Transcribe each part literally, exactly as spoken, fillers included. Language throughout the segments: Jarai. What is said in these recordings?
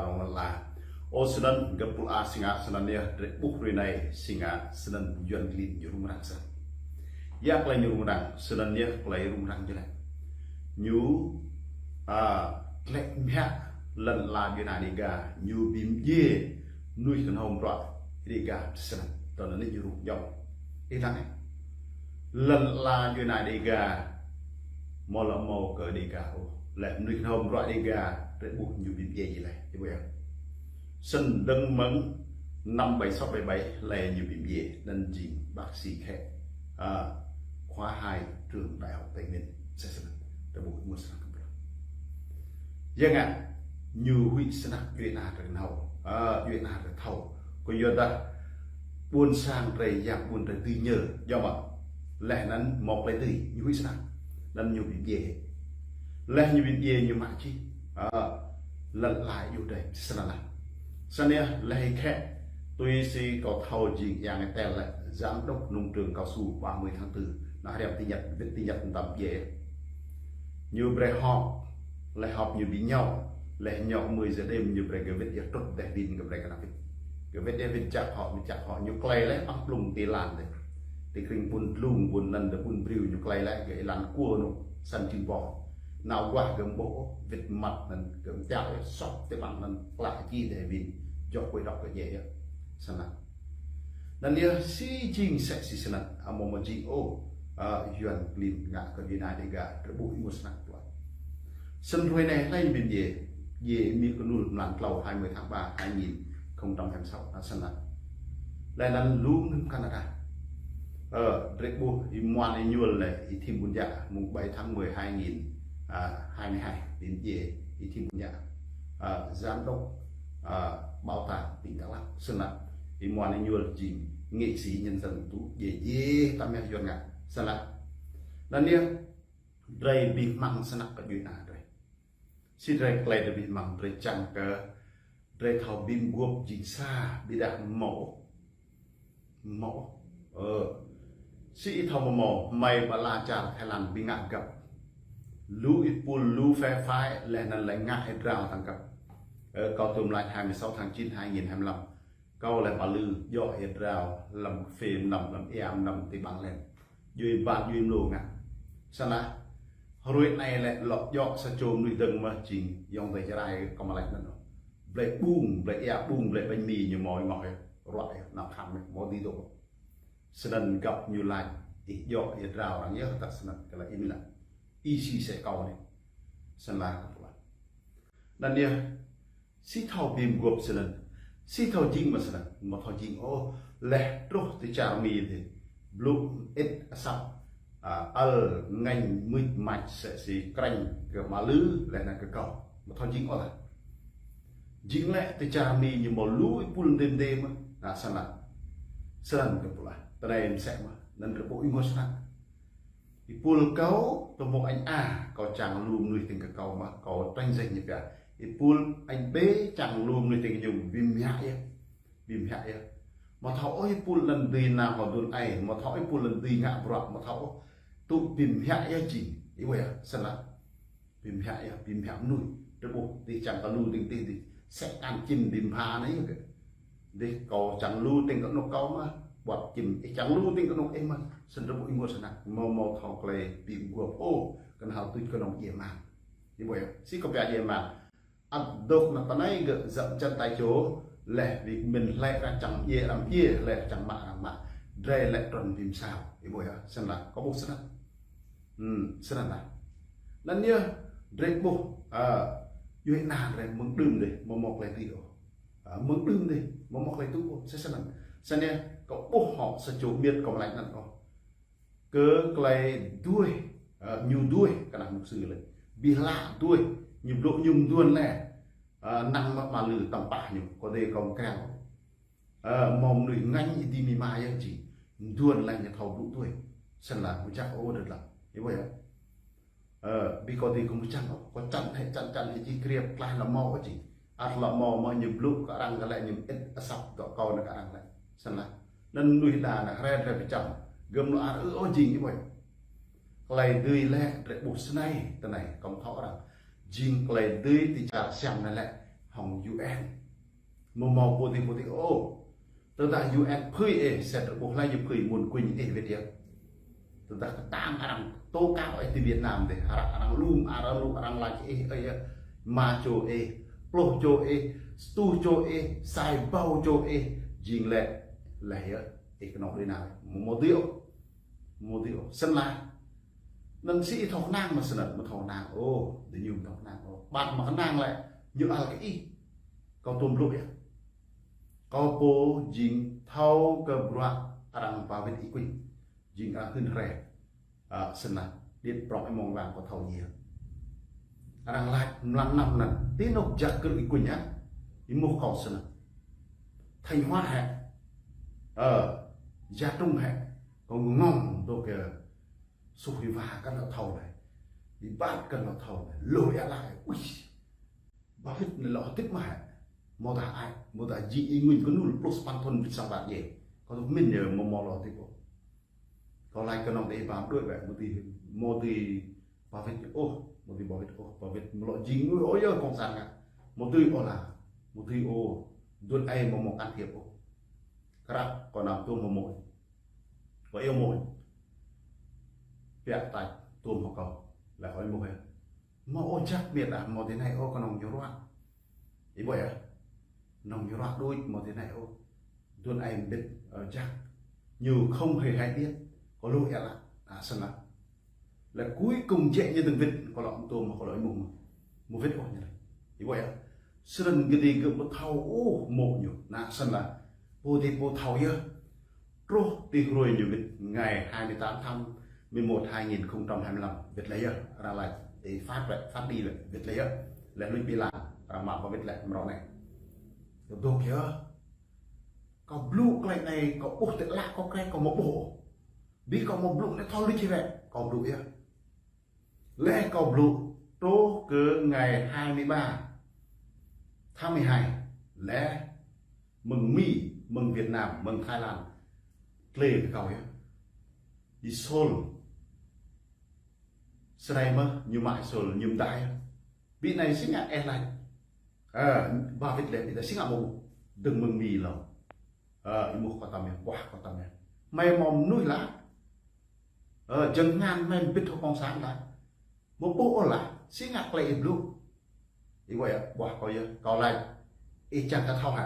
tong lăn ala. Ơ, snăn găp pul a sing a snăn yơh, drei ƀuh hrơi anei sing a snăn Yuăn klin ñu rŭng răng snăn. Ya klei ñu rŭng răng, snăn yơh klei rŭng răng ñu lĕ. Ñu, a, klĕ mhiă lăn ala djuê ana Đêga, ñu bi mdjiê mnuih kơnhâo mrŏ Đêga snăn. Tơ anăn ñu rŭng jŏng. Ih lăng, ơ. Lăn ala djuê ana Đêga, mâo lŏ mâo kơ Đêga ôh. Lĕ mnuih kơnhâo mrŏ Đêga, drei ƀuh ñu bi mdjiê jih leh, ih ƀuh yơh. Snăn dơ̆ng mơ̆ng năm bảy sáu bảy bảy lĕ ñu bi mdjiê, anăn jing bác sĩ Khẹ, a, khóa hai trường Đại học Tây Nguyên, msĕ snăn, drei ƀuh ênguôt snăk kơ bruă. Ya ngă, ñu huĭ snăk djuê ana drei kơnhâo, a, djuê ana drei thâo. Kyuadah ƀuôn sang drei, yang ƀuôn drei dưi ñơ, djŏ mơ̆? Leh anăn mâo klei dưi, ñu huĭ snăk. Anăn ñu bi mdjiê. Leh ñu bi mdjiê ñu mă čih. A, lăn ala djuê drei, snăn lah. Snăn yơh, leh Khẹ, tui si kâo thâo jing yang tel lĕ, giám đốc nông trường cao su ba mươi tháng tư. Anăn hriăm ti ñăt, wĭt ti ñăt mtam djiê. Ñu brei họp, leh họp ñu bi ñŏ, leh ñŏ mười giờ đêm ñu brei gơ̆ wĭt yơh trŭt deh bin gơ̆ brei kơ anăn wĭt. Gơ̆ wĭt yơh wĭt čăk hŏ, wĭt čăk hŏ, ñu klei leh păng blung ti lăn dih. Ti krĭng ƀuôn Dlung, ƀuôn anăn dih, ƀuôn Briu ñu klei leh, gơ̆ êlan kua anŭn, săn čin boh. Nao guah gơ̆ ƀuh, wĭt măt anăn, gơ̆ mčăk yơh sŏk ti ƀăng anăn, klă čih deh bin, jŏk kuê dŏk kơ djiê yơh. Snăn. Anăn yơh si jing msĕ si snăn, amâo mâo jing ôh, a, Yuăn klin ngă kơ djuê ana Đêga, drei ƀuh ênguôt snăk tuan. Snăn hrơi anei hlei bi mdjiê, djiê mơ̆ng kơnul mlan tlâo hai mươi tháng ba hai nghìn không trăm hai mươi sáu, a, snăn. Leh anăn lu mơ̆ng Canada. Ơ, drei ƀuh Y Muan Y Ñuôl lĕ, Y Thim Ƀun Yă, mùng bảy tháng mười hai nghìn hai mươi hai, bi mdjiê Y Thim Ƀun Yă, a, giám đốc, a, bảo tàng tỉnh Đắk Lắk, snăn. Y Muan Y Ñuôl jing nghệ sĩ nhân dân ƀu djơ̆ djơ̆ tăm yơh Yuăn ngă, snăn. Anăn yơh, drei bi hmăng snăk kơ djuê ana drei. Si drei klei drei bi hmăng, drei čang kơ drei thâo bi mguôp jing sa, ƀiădah mâo. Mâo. Ơ. Si ih thâo mâo mâo, hmei ƀă ala čar Thái Lan bi ngă găp. Lu êpul, lu phe phái, leh anăn lĕ ngă êa drao tăng găp. Ơ, kâo tŭm lač hai mươi sáu tháng chín hai nghìn hai mươi lăm. Kâo leh pă lư, djŏ êa drao, hlăm kphê mnăm, hlăm êa mnăm ti ƀăng lĕ. Djuê ƀă djuê mlô ngă. Snăn lah, hrơi anei lĕ lŏ djŏ sa čô mnuih dơ̆ng mơh jing, ayŏng adei Jarai kâo mă lač anăn. Blei ƀung, blei êa ƀung, blei ƀañ mi ñu mâo ih mâo ih, ruă ih, nao khăm ih, mâo dưi dôk. Snăn găp ñu lač, ih djŏ êa drao arăng yơh, tăk snăn, kơ lĕ ih mĭn lah. Ih si msĕ kâo anei. Snăn lah kơ pô lah. Anăn yơh, si thâo bi mguôp snăn. Si thâo jing mơ̆ snăn, mâo thâo jing ôh, leh truh ti čar Mi dih. Blŭ ĭt asăp, a, ăl ngêñ mưč mač msĕ si krĕng kơ mă lư, leh anăn kơ kâo. Mâo thâo jing ôh lah. Jing lĕ ti čar Mi ñu mâo lu êpul mdê mdê mơh. Anăn snăn. Snăn kơ pô lah. Tơ anei msĕ mơh. Anăn drei ƀuh ênguôt snăk. Êpul kâo, tơ mâo anh A, kâo čang lu mnuih tĭng kơ kâo mơh, kâo tơña jĕ ñu pia. Êpul anh B čang lu mnuih tĭng kơ ñu, bi mhiă yơh. Bi mhiă yơh. Mâo thâo ôh êpul anăn dưi nao hŏ dŭn ai, mâo thâo ôh êpul anăn dưi ngă bruă, mâo thâo ôh. Tŭ bi mhiă yơh jing, ih ƀuh yơh, snăn lah. Bi mhiă yơh, bi mhiă mnuih. Drei ƀuh, dih čang kơ lu tĭng dih, dih. Sĕ kan čim bi mbha anei yơh kơ. Dih kâo čang lu tĭng kơ anôk kâo mơh, ƀuăt čim, ih čang lu tĭng kơ anôk ih mơh, snăn drei ƀuh ênguôt snăk, mâo mâo thâo klei bi mguôp ôh, kơnhal tuč kơnơ̆ng djiê mang. Ih ƀuh yơh, si kâo pia djiê mang. Ăt dôk nao tơ anei gơ̆ dăp jăn tai čô, leh bi mĭn hlei arăng čang djiê arăng djiê, hlei arăng čang mă arăng mă. Drei lĕ trŭn bi msao, ih ƀuh yơh, snăn lah, kâo ƀuh snăn. Hmm, snăn lah. Anăn yơh, drei ƀuh, a, djuê ana drei mơ̆ng đưm dih, mâo mâo klei dưi ôh. A, mơ̆ng đưm dih, mâo mâo klei tŭ ôh, msĕ snăn. Snăn yơh, kâo ƀuh hŏ sa čô ƀiăt kâo mă lač anăn ôh. Kơ klei duih, a, ñu duih, kơ anăn mục sư lĕ. Bi hlăk duih, ñu blŭ ñu mduôn leh. A, năng mă mă lư tăm pah ñu, kâo dê kâo mkriăng. Ơ, mâo mnuih ngêñ ih dĭ mĭ ma yơh jing. Mduôn leh ñu thâo blŭ duih. Snăn lah, mčah ôh dơ̆t lah. Ih ƀuh yơh. Ơ, bi kâo dĭ kâo mčah ôh. Kâo čan hĕ, čan, čan hĕ jih kriăp, tlaih lŏ mâo ôh jing. Ăt lŏ mâo mơh ñu blŭ kơ arăng kơ lĕ ñu ĭt asăp dŏ kâo nao kơ arăng lĕ. Snăn lah. Anăn mnuih đa nao hre hre pơčăm. Gơ̆m lŏ ar ư ôh jing ih ƀuh yơh. Klei dưi lĕ drei ƀuh snei, tơ anei, kâo mthâo arăng. Jing klei dưi ti čar Siam anei lĕ, hăng U N. Mơ̆ mơ̆ pô tih pô tih ôh. Tơdah U N phơi ih, sĭt ƀuh laih ñu phơi mơ̆n kuing ih wĭt yơh. Tơdah kơtang arăng tố cáo ih ti Việt Nam dih, arăng, arăng lum, arăng lu, arăng laĭ ih, ih, ih, ma čô ih, pluh čô ih, stuh čô ih, sai ƀâo čô ih, jing lĕ, laih yơh, ih kơnong đuaĭ nao, mơ̆ mơ̆ dih ôh, mơ̆ dih ôh, sĭt laih. Anŭn si ih thâo kơnang mơ̆ sĭt anŭn, mơ̆ thâo kơnang ôh, diñu mơ̆ thâo kơnang ôh. Ƀing mơ̆ kơnang lĕ, ñu ăl kơ ih, kâo tuôm blŭ yơh. Kâo pô jing thâo kơ bruă arăng ba wĭt ih kuing. Jing arăng hưn hrĕ. A, sĭt anŭn, điêt prŏng ih mơ̆ng wang kâo thâo ñiê. Arăng laĭ mlam năm anŭn, ti anŭn jak kơ ih kuing yơh. Ih mơ̆ kâo sĭt anŭn. Thanh Hóa hĕ. Ơ, Gia Trung hĕ. Kâo ngŏng dŏ kơ suh ih wa kăn lŏ thâo anai. Ih ƀat kăn lŏ thâo anai. Lu ia laĭ. Ui. Ba wĭt anai lŏ hơdip mơ̆ hĕ. Mơ̆ dah ai, mơ̆ dah jing ih ngui kơnul pluh sapăn thŭn wĭt sang ƀat yơh. Kâo tŭ min yơh mơ̆ mơ̆ lŏ hơdip ôh. Kâo laĭ kơnong đe ba đuaĭ wĕ, mơ̆ tih, mơ̆ tih ba wĭt ôh, mơ̆ tih ba wĭt ôh, ba wĭt mơ̆ lŏ jing ngui ôh yơh cộng sản ngă. Mơ̆ tih ôh lah, mơ̆ tih ôh, dŭt ai mơ̆ mơ̆ can thiệp ôh. Krăp kâo nao tuôm hơmô̆. Kâo iâu mơ̆. Piă tač tuôm hơkâo. Laih kâo iâu mơ̆ yơh. Mơ̆ ôh jak miêt ah, mơ̆ tih anai ôh kơnong ñu ruă. Ih ƀuh yơh. Kơnong ñu ruă đuaĭ mơ̆ tih anai ôh. Dŭt ai mbĭt, ơ, jak. Ñu không hề hay biết. Kâo lu ia laĭ. A, sĭt anŭn. Laih cuối cùng jĕ ñu dơ̆ng wĭt, kâo lŏ tuôm, kâo lŏ iâu mơ̆. Mơ̆ wĭt ôh ñu laĭ. Ih ƀuh yơh. Sĭt anŭn gơ̆ đĭ gơ̆ ƀu thâo ôh mơ̆ ñu. Anŭn sĭt anŭn. Pô tih pô thâo yơh. Truh ti hruê ñu wĭt ngày hai mươi tám tháng mười một hai nghìn không trăm hai mươi lăm, wĭt laih yơh, arăng laĭ, ê, phát wĕ, phát đi wĕ, wĭt laih yơh. Laih lui bi lan, arăng mă ba wĭt laih mrâo anai. Kâo dŏ yơh. Kâo blŭ tơlơi anai, kâo ƀuh tơlơi kâo krĕ, kâo mơ̆ ƀuh. Bi kâo mơ̆ blŭ anai thâo lui či wĕ, kâo blŭ yơh. Laih kâo blŭ, truh kơ ngày hai mươi ba tháng mười hai, laih mơ̆ng Mi, mơ̆ng Việt Nam, mơ̆ng Thái Lan, tlĕ kơ kâo yơh. Đi Seoul. Sơnai mơ̆, ñu mă Seoul, ñu mơdai yơh. Bi anai si ngă ih laĭ. Ơ, ba wĭt laih, bi anai si ngă mơ̆ ƀuh. Dơ̆ng mơ̆ng Mi lŏ. Ơ, ih mơ̆ kâo tăm yơh, ƀuah kâo tăm yơh. Mơi mơ̆ mơnuih lah. Ơ, jơ̆ng ngăn mơi mbĭt hơkông sang lah. Mơ̆ ƀuh ôh lah, si ngă tơlơi ih blŭ. Ih ƀuh yơh, ƀuah kâo yơh, kâo laĭ. Ih čang kơ thâo hă.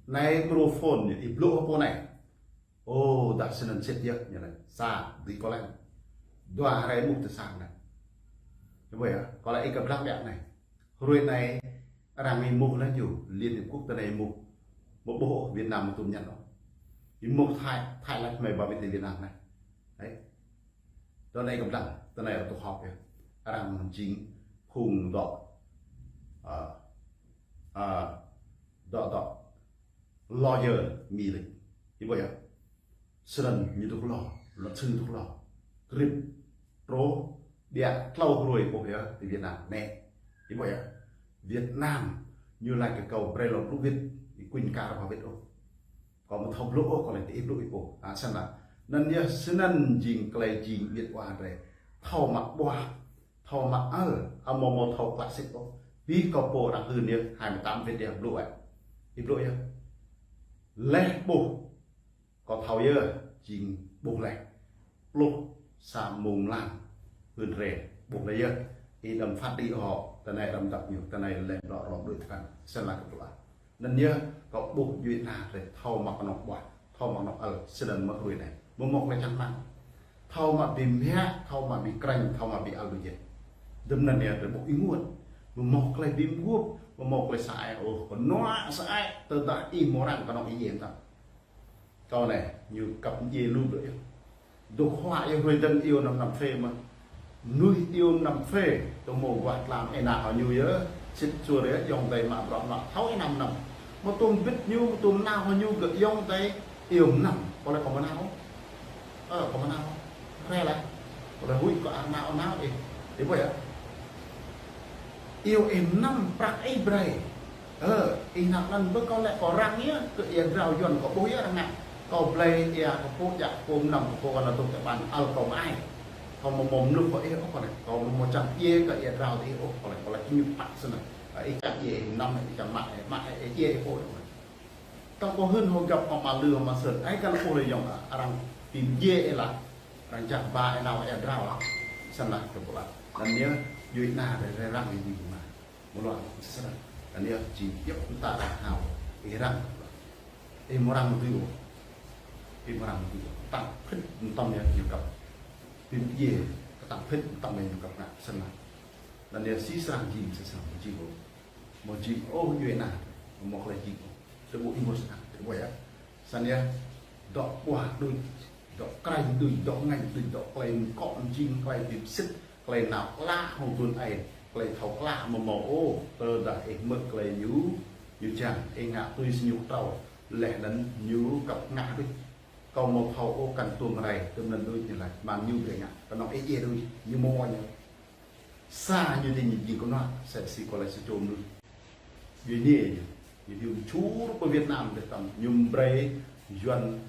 Anai mrô phone yơh, ih blŭ hơpô anai. Ô, dah sĭt anŭn sĭt yơh, ñu laĭ. Sa, dưi kâo laĭ. Dua hrơi mŭt tơ sang anai. Ih ƀuh yơh, kâo laĭ ih kơ blang biă anai. Hruê anai, arăng ih mŭt laih ñu, Liên Hiệp Quốc tơ anai ih mŭt. Mơ̆ ƀuh ôh Việt Nam mơ̆ tŭm ñăn ôh. Ih mŭt Thái, Thái laih mơi ba wĭt ti Việt Nam anai. Đấy. Tơ anai kơblang, tơ anai arăng tŭ họp yơh. Arăng jing phung dŏ, ơ, ơ, dŏ, dŏ lawyer Mi laih. Ih ƀuh yơh. Sơnăn ñu tŭ lŏ, luật sư tŭ lŏ. Krip, truh, biă tlâo hruê ƀuh yơh ti Việt Nam. Anai, ih ƀuh yơh. Việt Nam, ñu laĭ kơ kâo brơi lŏ blŭ wĭt, ih kuing kar ba wĭt ôh. Kâo mơ̆ thâo blŭ ôh, kâo laĭ ti ih blŭ ih pô. A, sĭt lah. Anŭn yơh, sĭt anŭn jing tơlơi jing wĭt wa drơi. Thâo mă ƀuah, thâo mă ăl, amâo mâo thâo klă sĭt ôh. Bi kâo pô arăng hưn yơh, hai mươi tám wĭt yơh blŭ wĕ. Ih blŭ yơh. Laih ƀuh, kâo thâo yơh, jing ƀuh laih. Pluh sa mông lăng, hưn hrĕ, ƀuh laih yơh. Ih đăm phát đi ôh, tơ anai đăm dăp ñu, tơ anai lĕ lŏ rŏ đuaĭ tơkăn, sĭt lah kơ blŭ ah. Anŭn yơh, kâo ƀuh djuai ania drơi, thâo mă kơnong ƀuah, thâo mă kơnong ăl, sĭt anŭn mơ̆ hruê anai. Mơ̆ mơ̆ tơlơi čang rơmang. Thâo mă bi mơhiăk, thâo mă bi krĕng, thâo mă bi ăl bi jĕ. Dŭm anŭn yơh, drơi ƀuh ih ngă. Mơ̆ mơ̆ tơlơi bi mơguôp, mơ̆ mơ̆ tơlơi sa ai ôh, kơnua sa ai, tơdah ih mơ̆ arăng kơnong ih yem tăm. Kâo anai, ñu kăp djai lu blơi yơh. Dŏ huă yơh hruê dơ̆ng iâu năm năm phê mơ̆n. Mơnuih iâu năm phê, tơmô guah tlam ih nao hơñu yơh, sĭt suôr yơh, ayŏng adơi mă bruă mă thâo ih năm năm. Mơ̆ tŭm bĭt ñu, mơ̆ tŭm nao hơñu gơ̆ ayŏng adơi iâu năm, kâo laĭ kâo mơ̆ nao. Ơ, kâo mơ̆ nao. Hrĕ lah. Kâo laĭ huĭ kâo ăt nao nao ih. Ih ƀuh yơh. Iâu ih năm prăk ih brơi. Ơ, ih nao anŭn ƀơi kâo lĕ kâo răng yơh, kơ ia drao Yuăn kâo ƀuh yơh arăng ngă. Kâo blơi ia kơ pô djă pô mơnăm kơ pô kâo nao tŭk tơ ƀan ăl kâo mơai. Kâo mơ̆ mơ̆ mluk kơ ih ôh kâo laĭ. Kâo mơ̆ mơ̆ čang djai kơ ia drao ih ôh kâo laĭ. Kâo laĭ ñu păk sĭt anŭn. Ih čang djai, ih năm, ih čang mă, ih mă, ih djai, ih pô. Tơl kâo hưn hŏ găp hŏ mă lư hŏ mă sơ̆n, ih kăn pô lĕ yŏng, arăng pĭm djai ih lah, arăng čang ba ih nao ih drao lah. Sơnlah kơ pô lah. Anŭn yơh, djuai ih nao rai, rai răng ih ding mă. Mơ̆ luă sơnlah. Anŭn yơh, či yŏk mơta răng hao, ih răng. Ih mơ̆ răng mơ̆ tui ôh. Ih mơ̆ răng mơ̆ tui ôh. Tang phĭt mơtam yơh ñu kăp. Pĭm djai, tang phĭt mơtam yơh ñu kăp ngă sơnlah. Anŭn yơh si srăng jing, si srăng jing ôh. Mơ̆ jing ôh djuai ih nao, mơ̆ klei jing ôh. Tơƀuh ih mơ̆ sơnah, tơƀuh yơh. Sơnlah yơh, dŏ ƀuah đuč, dŏ krăñ đuč, dŏ ngañ đuč, dŏ klei mơkŏ mơjing, klei bi sĭt, klei nao klă hŏng tun ai, klei thâo klă mơ̆ mâo ôh, tơdah ih hmư̆ klei ñu, ñu čang, ih ngă tui si ñu kơtrâo, laih anŭn ñu kăp ngă đuč. Kâo mơ̆ thâo ôh kăn tuôm rai, tơm anŭn đuč ñu laĭ, mơ̆n ñu brơi ngă, kơnơ̆ng ih djai đuč, ñu mơ̆ ñu. Sa ñu ding ñu jing kơnuă, sa si kâo laĭ sa čô mơnuih. Ñu djai ñu, ñu djai čur pơ Việt Nam dêh tăm, ñu brơi Yuan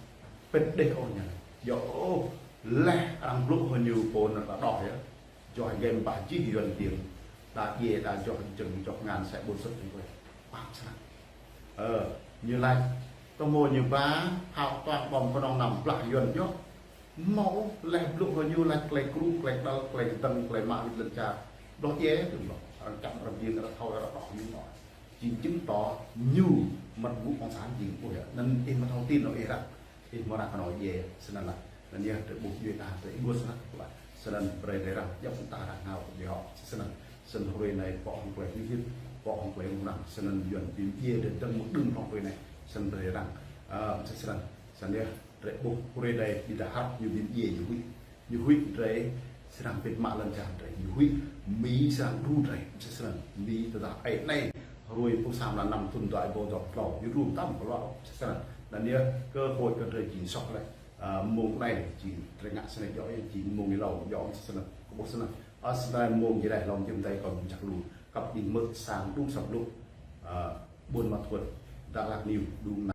pĭt đeh ôh ñu. Yua ôh, laih arăng blŭ hŏ ñu pô anŭn ta đoh yơh. Joh gem bah jih Yuan tiêng. Đa djai, đa joh jơ̆ng, joh ngăn sa ƀôn sĭt ñu kơ. Păng sơnah. Ơ, ñu laĭ, tơmô ñu ba, hao tuang ƀơ̆ng kơnơ̆ng năm blah Yuan yơh. Mâo laih blŭ hŏ ñu laĭ klei kru, klei đăl, klei kơdơ̆ng, klei mă wĭt lŏn čar. Đoh djai tơm lŏ. Arăng čăm, arăng biêng, arăng thâo, arăng đoh ñu mơ̆. Jing chứng tỏ ñu mă gŭ cộng sản jing ƀuh yơh. Anŭn ih mơ̆ thâo tin ôh ih răng. Ih mơ̆ răng kơnơ̆ng djai sơnah lah. Anŭn yơh tơƀuh djuai ih nao tơ ih ƀuh sơnah lah. Sơnah brơi rai răng, djŏp mơta răng hao kơ djai hŏ. Sơnah. Sơnah hrơi anai pŏk hŏng klei hơdip, pŏk hŏng klei rŭng răng. Sơnah Yuan pĭm djai đơ̆ng mơ̆ đưm hŏng hrơi anai. Sơnah brơi răng. Ơ, sơnah. Sơnah yơh. Drei ƀuh, hrơi anai, ƀiădah hrăp ñu ƀing djai ñu huĭ. Ñu huĭ drei srăng pĭt mă lŏn čar drei. Ñu huĭ Mi srăng đru drei. Msĕ snăn. Mi tơdah ai anai, hruê pluh sa mlan năm thŭn dua êbâo dua pluh tlâo. Ñu đru tăm kơ lŏ. Msĕ snăn. Anăn yơh, cơ hội kơ drei jing soh leh. Ơ, mông anai, jing drei ngă snei djŏ yơh, jing mông êlâo djŏ msĕ snăn. Kơ ƀuh snăn. Ơ, snei mông jih leh lŏm jơm dai kơ mjăk lu. Kăp ƀing mơ̆ sang đŭng săp lu. Ơ, Buôn Ma Thuột, Dak Lak ñu đŭng